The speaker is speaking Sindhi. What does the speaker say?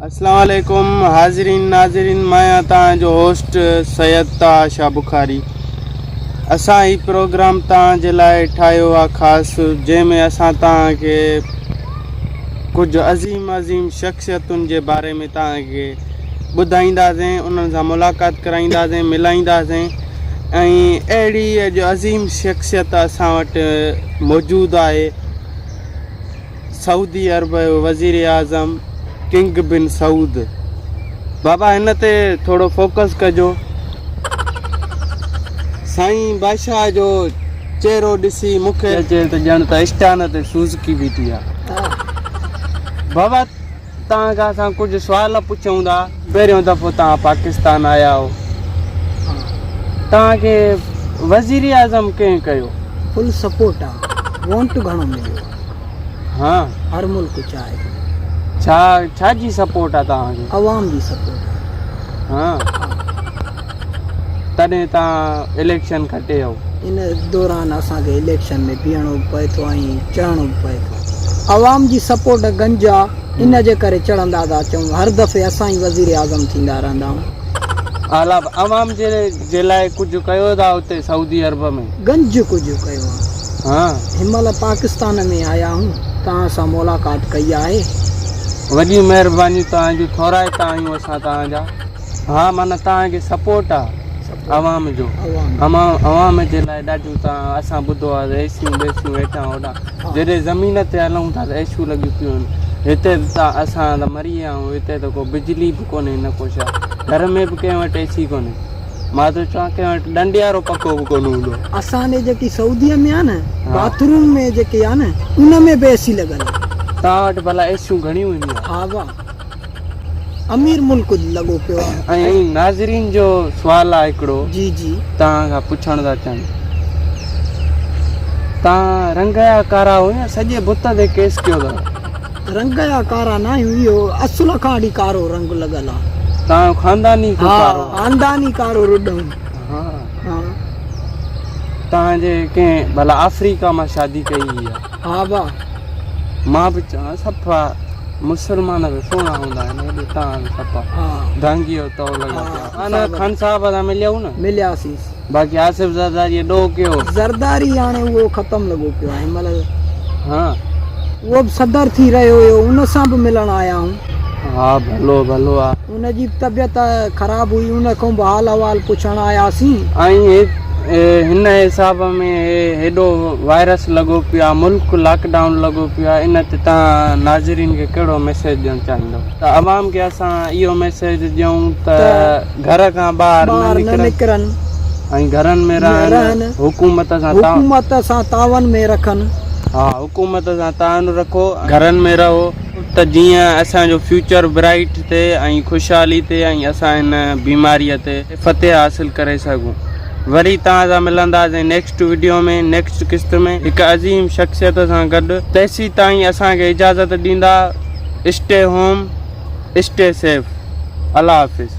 اسلام عليڪم حاضرين ناظرين مان آهيان توهان جو هوسٽ سيد طه شاهه بخاري اسان هي پروگرام توهان جي لاء ٺاهيو آهي خاص جنهن ۾ اسان توهان کي ڪجهه عظيم عظيم شخصيتن جي باري ۾ توهان کي ٻڌائينداسين انهن سان ملاقات ڪرائينداسين ملائينداسين ۽ اهڙي اڄ عظيم شخصيت اسان وٽ موجود آهي سعودي عرب جو وزير اعظم ڪنگ بن سعود بابا هن تي ٿورو فوڪس ڪجو. سائين بادشاهه جو چهرو ڏسي مون کي اچي ته ڄڻ ته اسٽان تي سوزڪي بيٺي آ. بابا توهان کان اسان ڪجهه سوال پڇون ٿا. پهريون دفعو توهان پاڪستان آيا آهيو. توهان کي وزيراعظم ڪنهن ڪيو؟ فل سپورٽ آ. وونٽ گهڻو مليو آ. ها. هر ملڪ چاهي ٿو. ڇا ڇا جي سپورٽ آ توهان کي؟ عوام جي سپورٽ آ. ها. تڏهن توهان اليڪشن کٽي آهيو. ان دوران اسان کي اليڪشن ۾ بيهڻو به پئي ٿو ۽ چڙهڻو به پئي ٿو. عوام جي سپورٽ گنج آ ان جي ڪري چڙهندا ٿا اچون. هر دفعي اسان ئي وزيراعظم ٿيندا رهندا آهيون. اعليٰ عوام جي جي لاء ڪجهه ڪيو ٿا اتي سعودي عرب ۾؟ گنج ڪجهه ڪيو آ. ها. هن مهل پاڪستان ۾ آيا آهيون. توهان سان ملاقات ڪئي آهي. وڏيون مهربانيون توهان جون ٿورائتا آهيون اسان توهان جا. ها معنيٰ توهان کي سپورٽ آ عوام جو عوام جي لاء ڏاڍيون توهان اسان ٻڌو آ ته ايسيون ٻيسيون هيٺان هوڏان جڏهن زمين تي هلون ٿا ته ايسيون لڳيون پيون آهن هتي ته اسان ته مري ويا آهيون هتي ته ڪو بجلي به ڪونهي نه ڪو شا گهر ۾ به ڪنهن وٽ ايسي ڪونهي مان ٿو چوان ڪنهن وٽ ڏنڊي وارو پکو به ڪونه هوندو. اسان ڏي جيڪي سعودي ۾ آ نه باٿ روم ۾ جيڪي آ نه ان ۾ به ايسي لڳل آ. توهان وٽ ڀلا ايسيون گهڻيون هونديون. ها وا. امير ملڪ لڳو پيو آ. ۽ ناظرين جو سوال آ هڪڙو. جي جي. توهان کان پڇڻ ٿا چاهين. توهان رنگ جا ڪارا هو يا سڄي بت تي ڪيس ڪيو اٿو. رنگ جا ڪارا نه آهيون اهو اصل کان وٺي ڪارو رنگ لڳل آ. توهان جو خانداني ڪو ڪارو آ. ها خانداني ڪارو رڏ آهيون. ها. ها. توهان جي ڪنهن ڀلا آفريڪا مان شادي ڪئي هئي يا. ها ڀا. مان به چوان صفا مسلمان به سهڻا هوندا آهن هيڏي تان به صفا دانگي جو تئو لڳا پيا آهن. خان صاحب سان مليا نه؟ ملياسين. باقي آصف زرداري ڏوهه ڪيو. زرداري هاڻي اهو ختم لڳو پيو آهي هن مهل. ها. اهو به صدر ٿي رهيو هيو ان سان به ملڻ آيا آهيون. ها ڀلو ڀلو آ. ان جي به طبيعت خراب هئي ان کان به حال احوال پڇڻ آياسين. ۽ هن حساب ۾ هيڏو وائرس لڳو پيو آ ملڪ لاڪ ڊائون لڳو پيو آ ان تي توهان ناظرين کي ڪهڙو ميسيج ڏيڻ چاهيندو. ته عوام کي اسان اهو ميسيج ڏيون ته گهر کان ٻاهر نه نڪرن ۽ گهرن ۾ رهن حڪومت سان حڪومت سان تعاون ۾ رکن. ها حڪومت سان تعاون رکو گهرن ۾ رهو. ته جيئن اسان جو فيوچر برائيٽ ٿئي ۽ خوشحالي ٿئي ۽ اسان هن بيماريء تي فتح حاصل ڪري سگهون. وري توهان سان ملنداسين نيڪسٽ وڊيو ۾ نيڪسٽ قسط ۾ هڪ عظيم شخصيت سان گڏ تيسيتائين اسان کي اجازت ڏيندا اسٽي هوم اسٽي سيف الله حافظ.